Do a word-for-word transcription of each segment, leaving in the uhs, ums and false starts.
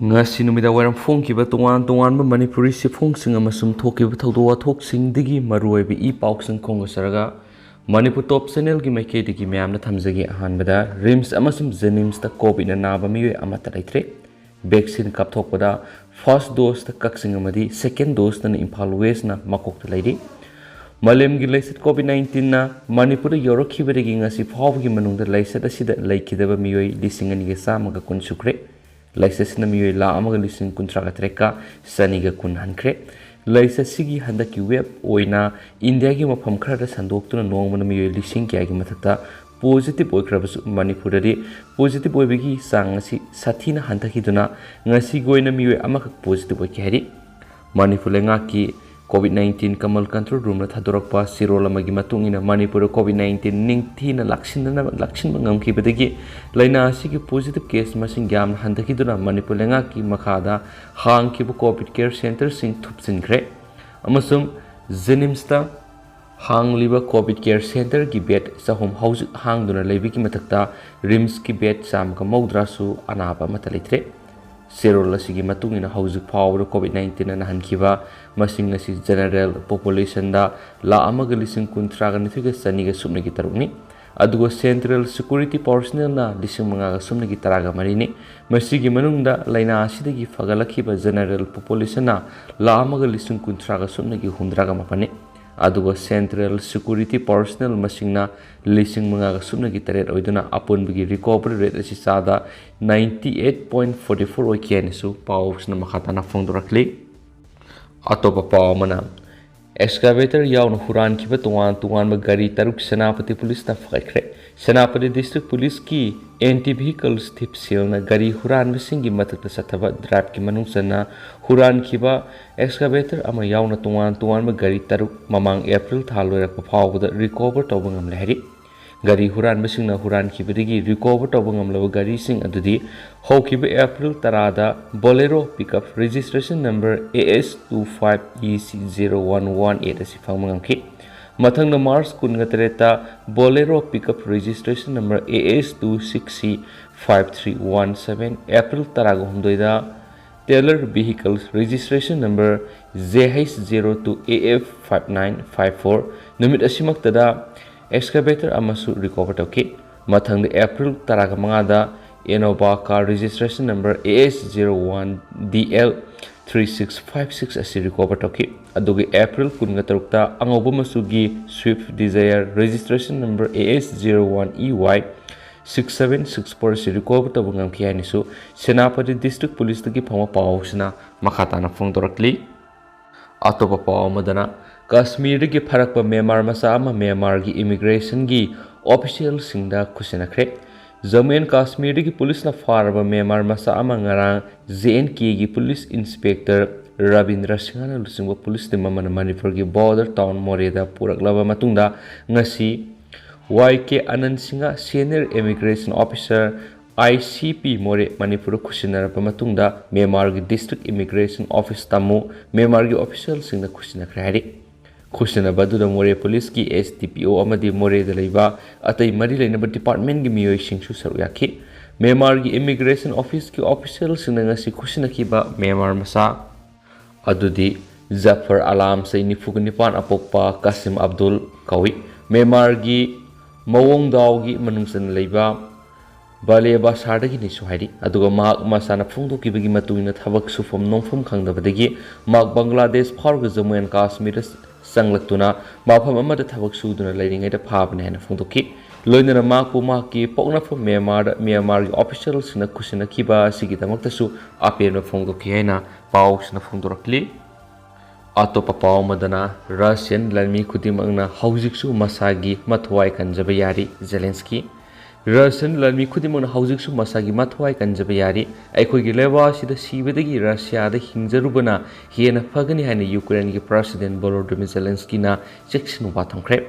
ꯉꯁꯤ ꯅꯨꯃꯤꯗꯥꯡ ꯋꯥꯏꯔꯝ ꯐꯣꯡꯈꯤꯕ ꯇꯣꯉꯥꯟ ꯇꯣꯉꯥꯟꯕ ꯃꯅꯤꯄꯨꯔꯤ ꯆꯦꯐꯣꯡꯁꯤꯡ ꯑꯃꯁꯨꯡ ꯊꯣꯛꯈꯤꯕ ꯊꯧꯗꯣꯛ ꯋꯥꯊꯣꯛꯁꯤꯡꯗꯒꯤ ꯃꯔꯨꯑꯣꯏꯕ ꯏ ꯄꯥꯎꯁꯤꯡ ꯈꯣꯝꯒꯠꯆꯔꯒ ꯃꯅꯤꯄꯨꯔ ꯇꯣꯞ ꯆꯦꯅꯦꯜꯒꯤ ꯃꯥꯏꯀꯩꯗꯒꯤ ꯃꯌꯥꯝꯗ ꯊꯝꯖꯒꯦ꯫ ꯑꯍꯥꯟꯕꯗ, ꯔꯤꯝꯁ ꯑꯃꯁꯨꯡ ꯖꯦꯅꯤꯝꯁꯇ ꯀꯣꯚꯤꯗꯅ ꯅꯥꯕ ꯃꯤꯑꯣꯏ ꯑꯃꯠꯇ ꯂꯩꯇ꯭ꯔꯦ꯫ ꯚꯦꯛꯁꯤꯟ ꯀꯥꯞꯊꯣꯛꯄꯗ ꯐꯥꯔꯁ ꯗꯣꯁꯇ ꯀꯛꯆꯤꯡ ꯑꯃꯗꯤ ꯁꯦꯀꯦꯟ ꯗꯣꯁꯇꯅ ꯏꯝꯐꯥꯜ ꯋꯦꯁꯅ ꯃꯀꯣꯛꯇ ꯂꯩꯔꯤ꯫ ꯃꯥꯂꯦꯝꯒꯤ ꯂꯥꯏꯆꯠ ꯀꯣꯚꯤꯗ ꯅꯥꯏꯟꯇꯤꯟꯅ ꯃꯅꯤꯄꯨꯔꯗ ꯌꯧꯔꯛꯈꯤꯕꯗꯒꯤ ꯉꯁꯤ ꯐꯥꯎꯕꯒꯤ ꯃꯅꯨꯡꯗ ꯂꯥꯏꯆꯠ ꯑꯁꯤꯗ ꯂꯩꯈꯤꯗꯕ ꯃꯤꯑꯣꯏ ꯂꯤꯁꯤꯡ ꯑꯅꯤꯒ ꯆꯥꯝꯃꯒ ꯀꯨꯟ ꯁꯨꯈ꯭ꯔꯦ꯫ ꯂꯥꯏꯆꯠꯁꯤꯅ ꯃꯤꯑꯣꯏ ꯂꯥꯈ ꯑꯃꯒ ꯂꯤꯁꯤꯡ ꯀꯨꯟꯊ꯭ꯔꯥꯒ ꯇꯔꯦꯠꯀ ꯆꯅꯤꯒ ꯀꯨꯟ ꯍꯟꯈ꯭ꯔꯦ꯫ ꯂꯥꯏꯆꯠꯁꯤꯒꯤ ꯍꯟꯗꯛꯀꯤ ꯋꯦꯕ ꯑꯣꯏꯅ ꯏꯟꯗꯤꯌꯥꯒꯤ ꯃꯐꯝ ꯈꯔꯗ ꯁꯟꯗꯣꯛꯇꯨꯅ ꯅꯣꯡꯃꯗ ꯃꯤꯑꯣꯏ ꯂꯤꯁꯤꯡ ꯀꯌꯥꯒꯤ ꯃꯊꯛꯇ ꯄꯣꯖꯤꯇꯤꯚ ꯑꯣꯏꯈ꯭ꯔꯕꯁꯨ, ꯃꯅꯤꯄꯨꯔꯗꯗꯤ ꯄꯣꯖꯤꯇꯤꯚ ꯑꯣꯏꯕꯒꯤ ꯆꯥꯡ ꯑꯁꯤ ꯁꯥꯊꯤꯅ ꯍꯟꯊꯈꯤꯗꯨꯅ ꯉꯁꯤꯒꯤ ꯑꯣꯏꯅ ꯃꯤꯑꯣꯏ ꯑꯃꯈꯛ ꯄꯣꯖꯤꯇꯤꯚ ꯑꯣꯏꯈꯤ ꯍꯥꯏꯔꯤ꯫ ꯃꯅꯤꯄꯨꯔ ꯂꯩꯉꯥꯛꯀꯤ ꯀꯣꯚꯤꯗ ꯅꯥꯏꯟꯇꯤꯟ ꯀꯃꯜ ꯀꯟꯇ꯭ꯔꯣꯜ ꯔꯨꯝꯅ ꯊꯥꯗꯣꯔꯛꯄ ꯆꯦꯔꯣꯜ ꯑꯃꯒꯤ ꯃꯇꯨꯡ ꯏꯟꯅ, ꯃꯅꯤꯄꯨꯔꯗ ꯀꯣꯚꯤꯗ ꯅꯥꯏꯟꯇꯤꯟ ꯅꯤꯡꯊꯤꯅ ꯂꯥꯛꯁꯤꯟꯗꯅꯕ, ꯂꯥꯛꯁꯤꯟꯕ ꯉꯝꯈꯤꯕꯗꯒꯤ ꯂꯥꯏꯅꯥ ꯑꯁꯤꯒꯤ ꯄꯣꯖꯤꯇꯤꯚ ꯀꯦꯁ ꯃꯁꯤꯡ ꯌꯥꯝꯅ ꯍꯟꯊꯈꯤꯗꯨꯅ ꯃꯅꯤꯄꯨꯔ ꯂꯩꯉꯥꯛꯀꯤ ꯃꯈꯥꯗ ꯍꯥꯡꯈꯤꯕ ꯀꯣꯚꯤꯗ ꯀꯦꯌꯔ ꯁꯦꯟꯇꯔꯁꯤꯡ ꯊꯨꯞꯆꯤꯟꯈ꯭ꯔꯦ꯫ ꯑꯃꯁꯨꯡ ꯖꯦꯅꯤꯝꯁꯇ ꯍꯥꯡꯂꯤꯕ ꯀꯣꯚꯤꯗ ꯀꯦꯌꯔ ꯁꯦꯟꯇꯔꯒꯤ ꯕꯦꯗ ꯆꯍꯨꯝ ꯍꯧꯖꯤꯛ ꯍꯥꯡꯗꯨꯅ ꯂꯩꯕꯒꯤ ꯃꯊꯛꯇ ꯔꯤꯝꯁꯀꯤ ꯕꯦꯗ ꯆꯥꯝꯃꯒ ꯃꯧꯗ꯭ꯔꯥꯁꯨ ꯑꯅꯥꯕ ꯑꯃꯠꯇ ꯂꯩꯇ꯭ꯔꯦ꯫ ꯆꯦꯔꯣꯜ ꯑꯁꯤꯒꯤ ꯃꯇꯨꯡ ꯏꯟꯅ ꯍꯧꯖꯤꯛ ꯐꯥꯎꯕꯗ ꯀꯣꯚꯤꯗ ꯅꯥꯏꯟꯇꯤꯟꯅ ꯅꯥꯍꯟꯈꯤꯕ ꯃꯁꯤꯡ ꯑꯁꯤ ꯖꯦꯅꯔꯦꯜ ꯄꯣꯄꯨꯂꯦꯁꯟꯗ ꯂꯥꯈ ꯑꯃꯒ ꯂꯤꯁꯤꯡ ꯀꯨꯟꯊ꯭ꯔꯥꯒ ꯅꯤꯊꯣꯏꯒ ꯆꯅꯤꯒ ꯁꯨꯞꯅꯒꯤ ꯇꯔꯨꯛꯅꯤ꯫ ꯑꯗꯨꯒ ꯁꯦꯟꯇ꯭ꯔꯦꯜ ꯁꯦꯀ꯭ꯌꯨꯔꯤꯇꯤ ꯄꯥꯔꯁꯣꯅꯦꯜꯅ ꯂꯤꯁꯤꯡ ꯃꯉꯥꯒ ꯁꯨꯞꯅꯒꯤ ꯇꯔꯥꯒ ꯃꯔꯤꯅꯤ꯫ ꯃꯁꯤꯒꯤ ꯃꯅꯨꯡꯗ ꯂꯥꯏꯅꯥ ꯑꯁꯤꯗꯒꯤ ꯐꯒꯠꯂꯛꯈꯤꯕ ꯖꯦꯅꯔꯦꯜ ꯄꯣꯄꯨꯂꯦꯁꯟꯅ ꯂꯥꯈ ꯑꯃꯒ ꯂꯤꯁꯤꯡ ꯀꯨꯟꯊ꯭ꯔꯥꯒ ꯁꯨꯞꯅꯒꯤ ꯍꯨꯝꯗ꯭ꯔꯥꯒ ꯃꯥꯄꯟꯅꯤ꯫ ꯑꯗꯨꯒ ꯁꯦꯟꯇ꯭ꯔꯦꯜ ꯁꯦꯀ꯭ꯌꯨꯔꯤꯇꯤ ꯄꯥꯔꯁꯣꯅꯦꯜ ꯃꯁꯤꯡꯅ ꯂꯤꯁꯤꯡ ꯃꯉꯥꯒ ꯁꯨꯞꯅꯒꯤ ꯇꯔꯦꯠ ꯑꯣꯏꯗꯨꯅ ꯑꯄꯨꯟꯕꯒꯤ ꯔꯤꯀꯣꯚꯔꯤ ꯔꯦꯠ ꯑꯁꯤ ꯆꯥꯗ ninety eight point forty four ꯑꯣꯏꯈꯤ ꯍꯥꯏꯅꯁꯨ ꯄꯥꯎꯁꯤꯅ ꯃꯈꯥ ꯇꯥꯅ ꯐꯣꯡꯗꯣꯔꯛꯂꯤ꯫ ꯑꯇꯣꯞꯄ ꯄꯥꯎ ꯑꯃꯅ, ꯑꯦꯛꯁꯀꯥꯚꯦꯇꯔ ꯌꯥꯎꯅ ꯍꯨꯔꯥꯟꯈꯤꯕ ꯇꯣꯉꯥꯟ ꯇꯣꯉꯥꯟꯕ ꯒꯥꯔꯤ ꯇꯔꯨꯛ ꯁꯦꯅꯥꯄꯇꯤ ꯄꯨꯂꯤꯁꯅ ꯐꯒꯠꯈ꯭ꯔꯦ꯫ ꯁꯦꯅꯥꯄꯇꯤ ꯗꯤꯁꯇ꯭ꯔꯤꯛ ꯄꯨꯂꯤꯁꯀꯤ ꯑꯦꯟꯇꯤ ꯚꯤꯍꯤꯀꯜꯁ ꯊꯤꯞ ꯁꯦꯜꯅ ꯒꯥꯔꯤ ꯍꯨꯔꯥꯟꯕꯁꯤꯡꯒꯤ ꯃꯊꯛꯇ ꯆꯠꯊꯕ ꯗ꯭ꯔꯥꯏꯚꯀꯤ ꯃꯅꯨꯡ ꯆꯟꯅ ꯍꯨꯔꯥꯟꯈꯤꯕ ꯑꯦꯛꯁꯀꯥꯚꯦꯇꯔ ꯑꯃ ꯌꯥꯎꯅ ꯇꯣꯉꯥꯟ ꯇꯣꯉꯥꯟꯕ ꯒꯥꯔꯤ ꯇꯔꯨꯛ ꯃꯃꯥꯡ ꯑꯦꯄ꯭ꯔꯤꯜ ꯊꯥ ꯂꯣꯏꯔꯛꯄ ꯐꯥꯎꯕꯗ ꯔꯤꯀꯣꯚꯔ ꯇꯧꯕ ꯉꯝꯂꯦ ꯍꯥꯏꯔꯤ꯫ ꯒꯥꯔꯤ ꯍꯨꯔꯥꯟꯕꯁꯤꯡꯅ ꯍꯨꯔꯥꯟꯈꯤꯕꯗꯒꯤ ꯔꯤꯀꯣꯚꯔ ꯇꯧꯕ ꯉꯝꯂꯕ ꯒꯥꯔꯤꯁꯤꯡ ꯑꯗꯨꯗꯤ ꯍꯧꯈꯤꯕ ꯑꯦꯄ꯭ꯔꯤꯜ ꯇꯔꯥꯗ Bolero pickup registration number A S two five E C zero one one eight ꯑꯁꯤ ꯐꯪꯕ ꯉꯝꯈꯤ꯫ ꯃꯊꯪꯗ ꯃꯥꯔꯆ ꯀꯨꯟꯒ ꯇꯔꯦꯠꯇ Bolero pickup registration number A S two six C five three one seven, April ꯇꯔꯥꯒ ꯍꯨꯝꯗꯣꯏꯗ Tailor Vehicles Registration Number J H zero two A F five nine five four, ꯅꯨꯃꯤꯠ ꯑꯁꯤꯃꯛꯇꯗ excavator ꯑꯃꯁꯨ recover ꯇꯧꯈꯤ꯫ ꯃꯊꯪꯗ April ꯇꯔꯥꯒ ꯃꯉꯥꯗ Innova Car Registration Number A S zero one D L three six five six ꯑꯁꯤ recover ꯇꯧꯈꯤ꯫ ꯑꯗꯨꯒ April ꯀꯨꯟꯒ ꯇꯔꯨꯛꯇ ꯑꯉꯧꯕ ꯃꯆꯨꯒꯤ Swift Dzire Registration Number A S zero one E Y six seven six four ꯑꯁꯤ recover ꯇꯧꯕ ꯉꯝꯈꯤ ꯍꯥꯏꯅꯁꯨ ꯁꯦꯅꯥꯄꯇꯤ District Policeꯇꯒꯤ ꯐꯪꯕ ꯄꯥꯎꯁꯤꯅ ꯃꯈꯥ ꯇꯥꯅ ꯐꯣꯡꯗꯣꯔꯛꯂꯤ꯫ ꯑꯇꯣꯞꯄ ꯄꯥꯎ ꯑꯃꯗꯅ, ꯀꯥꯁꯃꯤꯔꯗꯒꯤ ꯐꯥꯔꯛꯄ ꯃ꯭ꯌꯥꯟꯃꯥꯔ ꯃꯆꯥ ꯑꯃ ꯃ꯭ꯌꯥꯟꯃꯥꯔꯒꯤ immigrationꯒꯤ officialꯁꯤꯡꯗ ꯈꯨꯠꯁꯤꯟꯅꯈ꯭ꯔꯦ꯫ ꯖꯝꯃꯨ ꯑꯦꯟ ꯀꯥꯁꯃꯤꯔꯗꯒꯤ ꯄꯨꯂꯤꯁꯅ ꯐꯥꯔꯕ ꯃ꯭ꯌꯥꯟꯃꯥꯔ ꯃꯆꯥ ꯑꯃ ꯉꯔꯥꯡ J and Kꯒꯤ police inspector Rabindra ꯁꯤꯡꯍꯅ ꯂꯨꯆꯤꯡꯕ police team ꯑꯃꯅ ꯃꯅꯤꯄꯨꯔꯒꯤ border town ꯃꯣꯔꯦꯗ ꯄꯨꯔꯛꯂꯕ ꯃꯇꯨꯡꯗ, ꯉꯁꯤ Y K ꯑꯅꯟ Singh, senior immigration officer, I C P ꯃꯣꯔꯦ, ꯃꯅꯤꯄꯨꯔꯗ ꯈꯨꯠꯁꯤꯟꯅꯔꯕ ꯃꯇꯨꯡꯗ ꯃ꯭ꯌꯥꯟꯃꯥꯔꯒꯤ District Immigration Office ꯇꯝꯃꯨ ꯃ꯭ꯌꯥꯟꯃꯥꯔꯒꯤ officialꯁꯤꯡꯅ ꯈꯨꯠꯁꯤꯟꯅꯈ꯭ꯔꯦ ꯍꯥꯏꯔꯤ꯫ ꯈꯨꯠꯁꯤꯟꯅꯕ ꯑꯗꯨꯗ ꯃꯣꯔꯦ policeꯀꯤ S D P O ꯑꯃꯗꯤ ꯃꯣꯔꯦꯗ ꯂꯩꯕ ꯑꯇꯩ ꯃꯔꯤ ꯂꯩꯅꯕ departmentꯀꯤ ꯃꯤꯑꯣꯏꯁꯤꯡꯁꯨ ꯁꯔꯨꯛ ꯌꯥꯈꯤ꯫ ꯃ꯭ꯌꯥꯟꯃꯥꯔꯒꯤ immigration officeꯀꯤ officialꯁꯤꯡꯅ ꯉꯁꯤ ꯈꯨꯠꯁꯤꯟꯅꯈꯤꯕ ꯃ꯭ꯌꯥꯟꯃꯥꯔ ꯃꯆꯥ ꯑꯗꯨꯗꯤ ꯖꯐꯔ ꯑꯂꯥꯝ, ꯆꯍꯤ ꯅꯤꯐꯨꯒ ꯅꯤꯄꯥꯟ ꯑꯄꯣꯛꯄ ꯀꯥꯁꯤꯝ ꯑꯕꯗꯨꯜ ꯀꯧꯏ꯫ ꯃ꯭ꯌꯥꯟꯃꯥꯔꯒꯤ ꯃꯑꯣꯡꯗꯥꯎꯒꯤ ꯃꯅꯨꯡ ꯆꯟꯅ ꯂꯩꯕ ꯕꯥꯂꯦ ꯕꯁꯥꯔꯗꯒꯤꯅꯤꯁꯨ ꯍꯥꯏꯔꯤ꯫ ꯑꯗꯨꯒ ꯃꯍꯥꯛ ꯃꯁꯥꯅ ꯐꯣꯡꯗꯣꯛꯈꯤꯕꯒꯤ ꯃꯇꯨꯡ ꯏꯟꯅ, ꯊꯕꯛ ꯁꯨꯐꯝ ꯅꯣꯝꯐꯝ ꯈꯪꯗꯕꯗꯒꯤ ꯃꯍꯥꯛ ꯕꯪꯒ꯭ꯂꯥꯗꯦꯁ ꯐꯥꯎꯔꯒ ꯖꯝꯃꯨ ꯑꯦꯟ ꯀꯥꯁꯃꯤꯔꯗ ꯆꯪꯂꯛꯇꯨꯅ ꯃꯐꯝ ꯑꯃꯗ ꯊꯕꯛ ꯁꯨꯗꯨꯅ ꯂꯩꯔꯤꯉꯩꯗ ꯐꯥꯕꯅꯤ ꯍꯥꯏꯅ ꯐꯣꯡꯗꯣꯛꯈꯤ꯫ ꯂꯣꯏꯅꯅ ꯃꯍꯥꯛꯄꯨ ꯃꯍꯥꯛꯀꯤ ꯄꯣꯛꯅꯐꯝ ꯃ꯭ꯌꯥꯟꯃꯥꯔꯗ ꯃ꯭ꯌꯥꯟꯃꯥꯔꯒꯤ officialꯁꯤꯡꯅ ꯈꯨꯠꯁꯤꯟꯅꯈꯤꯕ ꯑꯁꯤꯒꯤꯗꯃꯛꯇꯁꯨ ꯑꯄꯦꯟꯕ ꯐꯣꯡꯗꯣꯛꯈꯤ ꯍꯥꯏꯅ ꯄꯥꯎꯁꯤꯅ ꯐꯣꯡꯗꯣꯔꯛꯂꯤ꯫ ꯑꯇꯣꯞꯄ ꯄꯥꯎ ꯑꯃꯗꯅ, ꯔꯁꯤꯌꯟ ꯂꯥꯟꯃꯤ ꯈꯨꯗꯤꯡꯃꯛꯅ ꯍꯧꯖꯤꯛꯁꯨ ꯃꯁꯥꯒꯤ ꯃꯊ꯭ꯋꯥꯏ ꯀꯟꯖꯕ ꯌꯥꯔꯤ, ꯖꯦꯂꯦꯟꯁꯀꯤ꯫ ꯔꯁꯤꯌꯟ ꯂꯥꯟꯃꯤ ꯈꯨꯗꯤꯡꯃꯛꯅ ꯍꯧꯖꯤꯛꯁꯨ ꯃꯁꯥꯒꯤ ꯃꯊ꯭ꯋꯥꯏ ꯀꯟꯖꯕ ꯌꯥꯔꯤ꯫ ꯑꯩꯈꯣꯏꯒꯤ ꯂꯩꯕꯥꯛ ꯑꯁꯤꯗ ꯁꯤꯕꯗꯒꯤ ꯔꯁꯤꯌꯥꯗ ꯍꯤꯡꯖꯔꯨꯕꯅ ꯍꯦꯟꯅ ꯐꯒꯅꯤ ꯍꯥꯏꯅ ꯌꯨꯀ꯭ꯔꯦꯟꯒꯤ President Volodymyr Zelenskyꯅ ꯆꯦꯛꯁꯤꯟ ꯋꯥ ꯊꯝꯈ꯭ꯔꯦ꯫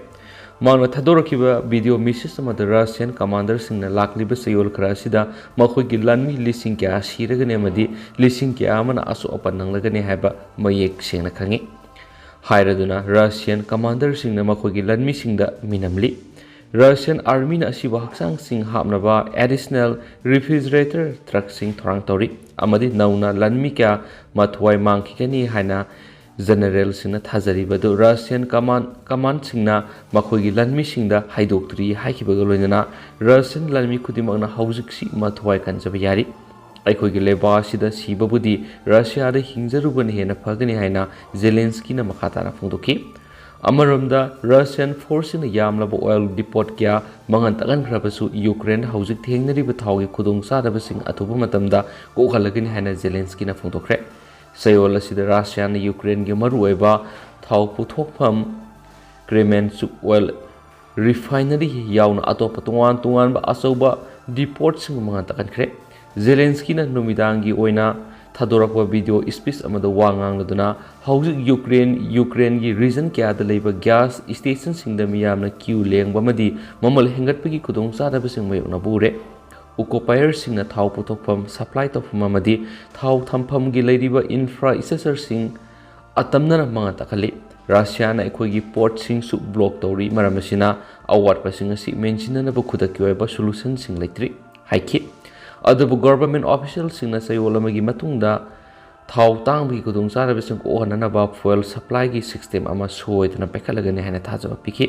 ꯃꯍꯥꯛꯅ ꯊꯥꯗꯣꯔꯛꯈꯤꯕ video message ꯑꯃꯗ ꯔꯁꯤꯌꯟ commanderꯁꯤꯡꯅ ꯂꯥꯛꯂꯤꯕ ꯆꯌꯣꯜ ꯈꯔ ꯑꯁꯤꯗ ꯃꯈꯣꯏꯒꯤ ꯂꯥꯟꯃꯤ ꯂꯤꯁꯤꯡ ꯀꯌꯥ ꯁꯤꯔꯒꯅꯤ ꯑꯃꯗꯤ ꯂꯤꯁꯤꯡ ꯀꯌꯥ ꯑꯃꯅ ꯑꯁꯣꯛ ꯑꯄꯟ ꯅꯪꯂꯒꯅꯤ ꯍꯥꯏꯕ ꯃꯌꯦꯛ ꯁꯦꯡꯅ ꯈꯪꯉꯤ꯫ ꯍꯥꯏꯔꯗꯨꯅ ꯔꯁꯤꯌꯟ commanderꯁꯤꯡꯅ ꯃꯈꯣꯏꯒꯤ ꯂꯥꯟꯃꯤꯁꯤꯡꯗ ꯃꯤꯅꯝꯂꯤ꯫ Russian Armyꯅ ꯑꯁꯤꯕ ꯍꯛꯆꯥꯡꯁꯤꯡ ꯍꯥꯞꯅꯕ additional refrigerator truckꯁꯤꯡ ꯊꯧꯔꯥꯡ ꯇꯧꯔꯤ ꯑꯃꯗꯤ ꯅꯧꯅ ꯂꯥꯟꯃꯤ ꯀꯌꯥ ꯃꯊ꯭ꯋꯥꯏ ꯃꯥꯡꯈꯤꯒꯅꯤ ꯍꯥꯏꯅ ꯖꯦꯅꯔꯦꯜꯁꯤꯡꯅ ꯊꯥꯖꯔꯤꯕ ꯑꯗꯨ Russian command commandꯁꯤꯡꯅ ꯃꯈꯣꯏꯒꯤ ꯂꯥꯟꯃꯤꯁꯤꯡꯗ ꯍꯥꯏꯗꯣꯛꯇ꯭ꯔꯤ ꯍꯥꯏꯈꯤꯕꯒ ꯂꯣꯏꯅꯅ Russian ꯂꯥꯟꯃꯤ ꯈꯨꯗꯤꯡꯃꯛꯅ ꯍꯧꯖꯤꯛꯁꯤ ꯃꯊ꯭ꯋꯥꯏ ꯀꯟꯖꯕ ꯌꯥꯔꯤ꯫ ꯑꯩꯈꯣꯏꯒꯤ ꯂꯩꯕꯥꯛ ꯑꯁꯤꯗ ꯁꯤꯕꯕꯨꯗꯤ ꯔꯁꯤꯌꯥꯗ ꯍꯤꯡꯖꯔꯨꯕꯅ ꯍꯦꯟꯅ ꯐꯒꯅꯤ ꯍꯥꯏꯅ ꯖꯦꯂꯦꯟꯁꯀꯤꯅ ꯃꯈꯥ ꯇꯥꯅ ꯐꯣꯡꯗꯣꯛꯈꯤ꯫ ꯑꯃꯔꯣꯝꯗ Russian forceꯁꯤꯡꯅ ꯌꯥꯝꯂꯕ oil depot ꯀꯌꯥ ꯃꯉꯥꯟ ꯇꯥꯛꯍꯟꯈ꯭ꯔꯕꯁꯨ ꯌꯨꯀ꯭ꯔꯦꯟ ꯍꯧꯖꯤꯛ ꯊꯦꯡꯅꯔꯤꯕ ꯊꯥꯎꯒꯤ ꯈꯨꯗꯣꯡꯆꯥꯗꯕꯁꯤꯡ ꯑꯊꯨꯕ ꯃꯇꯝꯗ ꯀꯣꯛꯍꯜꯂꯒꯅꯤ ꯍꯥꯏꯅ ꯖꯦꯂꯦꯟꯁꯀꯤꯅ ꯐꯣꯡꯗꯣꯛꯈ꯭ꯔꯦ꯫ ꯆꯌꯣꯜ ꯑꯁꯤꯗ ꯔꯁꯤꯌꯥꯅ ꯌꯨꯀ꯭ꯔꯦꯟꯒꯤ ꯃꯔꯨꯑꯣꯏꯕ ꯊꯥꯎ ꯄꯨꯊꯣꯛꯐꯝ Kremenchuk oil refinery ꯌꯥꯎꯅ ꯑꯇꯣꯞꯄ ꯇꯣꯉꯥꯟ ꯇꯣꯉꯥꯟꯕ ꯑꯆꯧꯕ depotꯁꯤꯡ ꯃꯉꯥꯟ ꯇꯥꯛꯍꯟꯈ꯭ꯔꯦ꯫ ꯖꯦꯂꯦꯟꯁꯀꯤꯅ ꯅꯨꯃꯤꯗꯥꯡꯒꯤ ꯑꯣꯏꯅ ꯊꯥꯗꯣꯔꯛꯄ video speech ꯑꯃꯗ ꯋꯥ ꯉꯥꯡꯂꯗꯨꯅ ꯍꯧꯖꯤꯛ ꯌꯨꯀ꯭ꯔꯦꯟ ꯌꯨꯀ꯭ꯔꯦꯟꯒꯤ region ꯀꯌꯥꯗ ꯂꯩꯕ gas stationꯁꯤꯡꯗ ꯃꯤꯌꯥꯝꯅ queue ꯂꯦꯡꯕ ꯑꯃꯗꯤ ꯃꯃꯜ ꯍꯦꯟꯒꯠꯄꯒꯤ ꯈꯨꯗꯣꯡꯆꯥꯗꯕꯁꯤꯡ ꯃꯥꯌꯣꯛꯅꯕ ꯎꯔꯦ꯫ Occupierꯁꯤꯡꯅ ꯊꯥꯎ ꯄꯨꯊꯣꯛꯐꯝ, supply ꯇꯧꯐꯝ ꯑꯃꯗꯤ ꯊꯥꯎ ꯊꯝꯐꯝꯒꯤ ꯂꯩꯔꯤꯕ infrastructureꯁꯤꯡ ꯑꯇꯝꯅꯅ ꯃꯉꯥ ꯇꯥꯛꯍꯜꯂꯤ꯫ ꯔꯁꯤꯌꯥꯅ ꯑꯩꯈꯣꯏꯒꯤ portꯁꯤꯡꯁꯨ block ꯇꯧꯔꯤ, ꯃꯔꯝ ꯑꯁꯤꯅ ꯑꯋꯥꯠꯄꯁꯤꯡ ꯑꯁꯤ ꯃꯦꯟꯁꯤꯟꯅꯅꯕ ꯈꯨꯗꯛꯀꯤ ꯑꯣꯏꯕ solutionꯁꯤꯡ ꯂꯩꯇ꯭ꯔꯤ ꯍꯥꯏꯈꯤ꯫ ꯑꯗꯨꯕꯨ government officialꯁꯤꯡꯅ ꯆꯌꯣꯜ ꯑꯃꯒꯤ ꯃꯇꯨꯡꯗ ꯊꯥꯎ ꯇꯥꯡꯕꯒꯤ ꯈꯨꯗꯣꯡꯆꯥꯗꯕꯁꯤꯡ ꯀꯣꯛꯍꯟꯅꯅꯕ fuel supplyꯒꯤ system ꯑꯃ ꯁꯣꯏꯗꯅ ꯄꯥꯏꯈꯠꯂꯒꯅꯤ ꯍꯥꯏꯅ ꯊꯥꯖꯕ ꯄꯤꯈꯤ꯫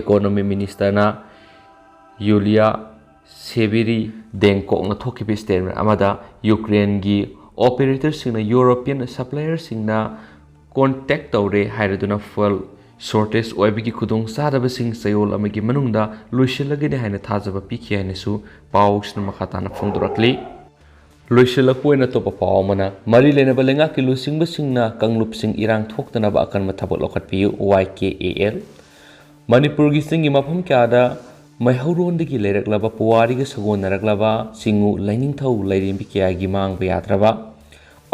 Economy ministerꯅ Yulia Severi Denkokꯅ ꯊꯣꯛꯈꯤꯕ statement ꯑꯃꯗ ꯌꯨꯀ꯭ꯔꯦꯟꯒꯤ operatorꯁꯤꯡꯅ European supplierꯁꯤꯡꯅ contact ꯇꯧꯔꯦ ꯍꯥꯏꯔꯗꯨꯅ fuel shortage ꯑꯣꯏꯕꯒꯤ ꯈꯨꯗꯣꯡꯆꯥꯗꯕꯁꯤꯡ ꯆꯌꯣꯜ ꯑꯃꯒꯤ ꯃꯅꯨꯡꯗ ꯂꯣꯏꯁꯤꯜꯂꯒꯅꯤ ꯍꯥꯏꯅ ꯊꯥꯖꯕ ꯄꯤꯈꯤ ꯍꯥꯏꯅꯁꯨ ꯄꯥꯎꯁꯤꯅ ꯃꯈꯥ ꯇꯥꯅ ꯐꯣꯡꯗꯣꯔꯛꯂꯤ꯫ ꯂꯣꯏꯁꯤꯜꯂꯛꯄ ꯑꯣꯏꯅ ꯑꯇꯣꯞꯄ ꯄꯥꯎ ꯑꯃꯅ, ꯃꯔꯤ ꯂꯩꯅꯕ ꯂꯩꯉꯥꯛꯀꯤ ꯂꯨꯆꯤꯡꯕꯁꯤꯡꯅ ꯀꯥꯡꯂꯨꯞꯁꯤꯡ ꯏꯔꯥꯡ ꯊꯣꯛꯇꯅꯕ ꯑꯀꯟꯕ ꯊꯕꯛ ꯂꯧꯈꯠꯄꯤꯌꯨ, Y K A L꯫ ꯃꯅꯤꯄꯨꯔꯒꯤ ꯆꯤꯡꯒꯤ ꯃꯐꯝ ꯀꯌꯥꯗ ꯃꯩꯍꯧꯔꯣꯟꯗꯒꯤ ꯂꯩꯔꯛꯂꯕ ꯄꯨꯋꯥꯔꯤꯒ ꯁꯥꯒꯣꯟꯅꯔꯛꯂꯕ ꯆꯤꯉꯨ ꯂꯥꯏꯅꯤꯡꯊꯧ ꯂꯥꯏꯔꯦꯝꯕꯤ ꯀꯌꯥꯒꯤ ꯃꯥꯡꯕ ꯌꯥꯗ꯭ꯔꯕ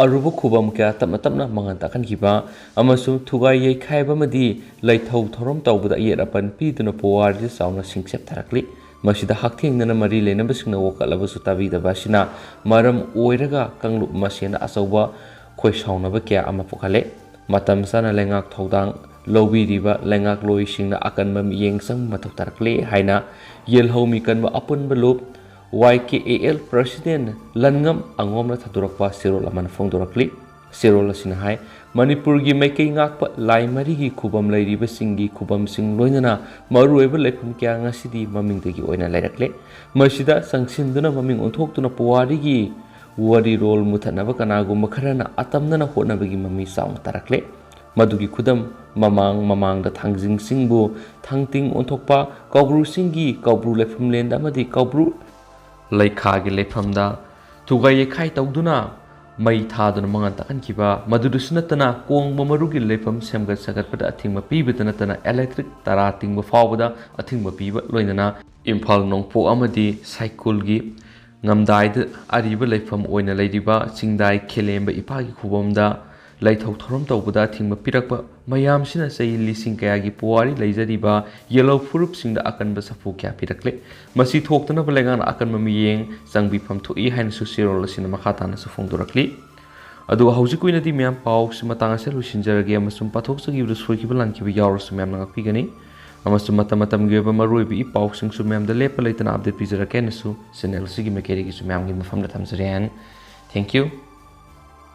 ꯑꯔꯨꯕ ꯈꯨꯕꯝ ꯀꯌꯥ ꯇꯞꯅ ꯇꯞꯅ ꯃꯉꯥꯟ ꯇꯥꯛꯍꯟꯈꯤꯕ ꯑꯃꯁꯨꯡ ꯊꯨꯒꯥꯏ ꯌꯩꯈꯥꯏꯕ ꯑꯃꯗꯤ ꯂꯩꯊꯧ ꯊꯧꯔꯝ ꯇꯧꯕꯗ ꯑꯌꯦꯠ ꯑꯄꯟ ꯄꯤꯗꯨꯅ ꯄꯨꯋꯥꯔꯤꯗ ꯆꯥꯎꯅ ꯁꯤꯡꯆꯞ ꯊꯥꯔꯛꯂꯤ꯫ ꯃꯁꯤꯗ ꯍꯛꯊꯦꯡꯅꯅ ꯃꯔꯤ ꯂꯩꯅꯕꯁꯤꯡꯅ ꯋꯥꯀꯠꯂꯕꯁꯨ ꯇꯥꯕꯤꯗꯕ ꯑꯁꯤꯅ ꯃꯔꯝ ꯑꯣꯏꯔꯒ ꯀꯥꯡꯂꯨꯞ ꯃꯁꯦꯟꯗ ꯑꯆꯧꯕ ꯈꯣꯏꯁꯥꯎꯅꯕ ꯀꯌꯥ ꯑꯃ ꯄꯣꯛꯍꯜꯂꯦ꯫ ꯃꯇꯝ ꯆꯥꯅ ꯂꯩꯉꯥꯛ ꯊꯧꯗꯥꯡ ꯂꯧꯕꯤꯔꯤꯕ ꯂꯩꯉꯥꯛꯂꯣꯏꯁꯤꯡꯅ ꯑꯀꯟꯕ ꯃꯤꯠꯌꯦꯡ ꯆꯪꯕ ꯃꯊꯧ ꯇꯥꯔꯛꯂꯦ ꯍꯥꯏꯅ ꯌꯦꯜꯍꯧꯃꯤ ꯀꯟꯕ ꯑꯄꯨꯟꯕ ꯂꯨꯞ, ꯋꯥꯏ ꯀꯦ ꯑꯦ ꯑꯦꯜ, ꯄ꯭ꯔꯁꯤꯗꯦꯟ ꯂꯟꯉꯝ ꯑꯉꯣꯝꯅ ꯊꯥꯗꯣꯔꯛꯄ ꯆꯦꯔꯣꯜ ꯑꯃꯅ ꯐꯣꯡꯗꯣꯔꯛꯂꯤ꯫ ꯆꯦꯔꯣꯜ ꯑꯁꯤꯅ ꯍꯥꯏ, ꯃꯅꯤꯄꯨꯔꯒꯤ ꯃꯥꯏꯀꯩ ꯉꯥꯛꯄ ꯂꯥꯏ ꯃꯔꯤꯒꯤ ꯈꯨꯕꯝ ꯂꯩꯔꯤꯕꯁꯤꯡꯒꯤ ꯈꯨꯕꯝꯁꯤꯡ ꯂꯣꯏꯅꯅ ꯃꯔꯨꯑꯣꯏꯕ ꯂꯩꯐꯝ ꯀꯌꯥ ꯉꯁꯤꯗꯤ ꯃꯃꯤꯡꯗꯒꯤ ꯑꯣꯏꯅ ꯂꯩꯔꯛꯂꯦ꯫ ꯃꯁꯤꯗ ꯆꯪꯁꯤꯟꯗꯨꯅ ꯃꯃꯤꯡ ꯑꯣꯟꯊꯣꯛꯇꯨꯅ ꯄꯨꯋꯥꯔꯤꯒꯤ ꯋꯥꯔꯤꯔꯣꯜ ꯃꯨꯊꯠꯅꯕ ꯀꯅꯥꯒꯨꯝꯕ ꯈꯔꯅ ꯑꯇꯝꯅꯅ ꯍꯣꯠꯅꯕꯒꯤ ꯃꯃꯤ ꯆꯥꯎꯅ ꯇꯥꯔꯛꯂꯦ꯫ ꯃꯗꯨꯒꯤ ꯈꯨꯗꯝ, ꯃꯃꯥꯡ ꯃꯃꯥꯡꯗ ꯊꯥꯡꯖꯤꯡ ꯆꯤꯡꯕꯨ ꯊꯥꯡꯇꯤꯡ ꯑꯣꯟꯊꯣꯛꯄ, ꯀꯧꯕ꯭ꯔꯨ ꯆꯤꯡꯒꯤ ꯀꯧꯕ꯭ꯔꯨ ꯂꯩꯐꯝꯂꯦꯟꯗ ꯑꯃꯗꯤ ꯀꯧꯕ꯭ꯔꯨ ꯂꯩꯈꯥꯒꯤ ꯂꯩꯐꯝꯗ ꯊꯨꯒꯥꯏ ꯌꯩꯈꯥꯏ ꯇꯧꯗꯨꯅ ꯃꯩ ꯊꯥꯗꯨꯅ ꯃꯉꯥꯜ ꯇꯥꯛꯍꯟꯈꯤꯕ, ꯃꯗꯨꯗꯁꯨ ꯅꯠꯇꯅ ꯀꯣꯡꯕ ꯃꯔꯨꯒꯤ ꯂꯩꯐꯝ ꯁꯦꯝꯒꯠ ꯁꯥꯒꯠꯄꯗ ꯑꯊꯤꯡꯕ ꯄꯤꯕꯇ ꯅꯠꯇꯅ electric ꯇꯔꯥ ꯇꯤꯡꯕ ꯐꯥꯎꯕꯗ ꯑꯊꯤꯡꯕ ꯄꯤꯕ, ꯂꯣꯏꯅꯅ ꯏꯝꯐꯥꯜ ꯅꯣꯡꯄꯣꯛ ꯑꯃꯗꯤ ꯁꯥꯏꯀꯨꯜꯒꯤ ꯉꯝꯗꯥꯏꯗ ꯑꯔꯤꯕ ꯂꯩꯐꯝ ꯑꯣꯏꯅ ꯂꯩꯔꯤꯕ ꯆꯤꯡꯗꯥꯏ ꯈꯦꯂꯦꯝꯕ ꯏꯄꯥꯒꯤ ꯈꯨꯕꯝꯗ ꯂꯩꯊꯣꯛ ꯊꯧꯔꯝ ꯇꯧꯕꯗ ꯑꯊꯤꯡꯕ ꯄꯤꯔꯛꯄ ꯃꯌꯥꯝꯁꯤꯅ ꯆꯍꯤ ꯂꯤꯁꯤꯡ ꯀꯌꯥꯒꯤ ꯄꯨꯋꯥꯔꯤ ꯂꯩꯖꯔꯤꯕ ꯌꯦꯜꯍꯧ ꯐꯨꯔꯨꯞꯁꯤꯡꯗ ꯑꯀꯟꯕ ꯁꯥꯐꯨ ꯀꯌꯥ ꯄꯤꯔꯛꯂꯦ꯫ ꯃꯁꯤ ꯊꯣꯛꯇꯅꯕ ꯂꯩꯉꯥꯛꯅ ꯑꯀꯟꯕ ꯃꯤꯠꯌꯦꯡ ꯆꯪꯕꯤꯐꯝ ꯊꯣꯛꯏ ꯍꯥꯏꯅꯁꯨ ꯆꯦꯔꯣꯜ ꯑꯁꯤꯅ ꯃꯈꯥ ꯇꯥꯅꯁꯨ ꯐꯣꯡꯗꯣꯔꯛꯂꯤ꯫ ꯑꯗꯨꯒ ꯍꯧꯖꯤꯛꯀꯤ ꯑꯣꯏꯅꯗꯤ ꯃꯌꯥꯝ ꯄꯥꯎꯁꯤ ꯃꯇꯥꯡ ꯑꯁꯤꯗ ꯂꯣꯏꯁꯤꯟꯖꯔꯒꯦ, ꯑꯃꯁꯨꯡ ꯄꯥꯊꯣꯛꯆꯈꯤꯕꯗ ꯁꯣꯏꯈꯤꯕ ꯂꯥꯟꯈꯤꯕ ꯌꯥꯎꯔꯁꯨ ꯃꯌꯥꯝꯅ ꯉꯥꯛꯄꯤꯒꯅꯤ, ꯑꯃꯁꯨꯡ ꯃꯇꯝ ꯃꯇꯝꯒꯤ ꯑꯣꯏꯕ ꯃꯔꯨꯑꯣꯏꯕ ꯏ ꯄꯥꯎꯁꯤꯡꯁꯨ ꯃꯌꯥꯝꯗ ꯂꯦꯞꯄ ꯂꯩꯇꯅ update ꯄꯤꯖꯔꯛꯀꯦ ꯍꯥꯏꯅꯁꯨ channel ꯑꯁꯤꯒꯤ ꯃꯥꯏꯀꯩꯗꯒꯤꯁꯨ ꯃꯌꯥꯝꯒꯤ ꯃꯐꯝꯗ ꯊꯝꯖꯔꯤ꯫ And thank you꯫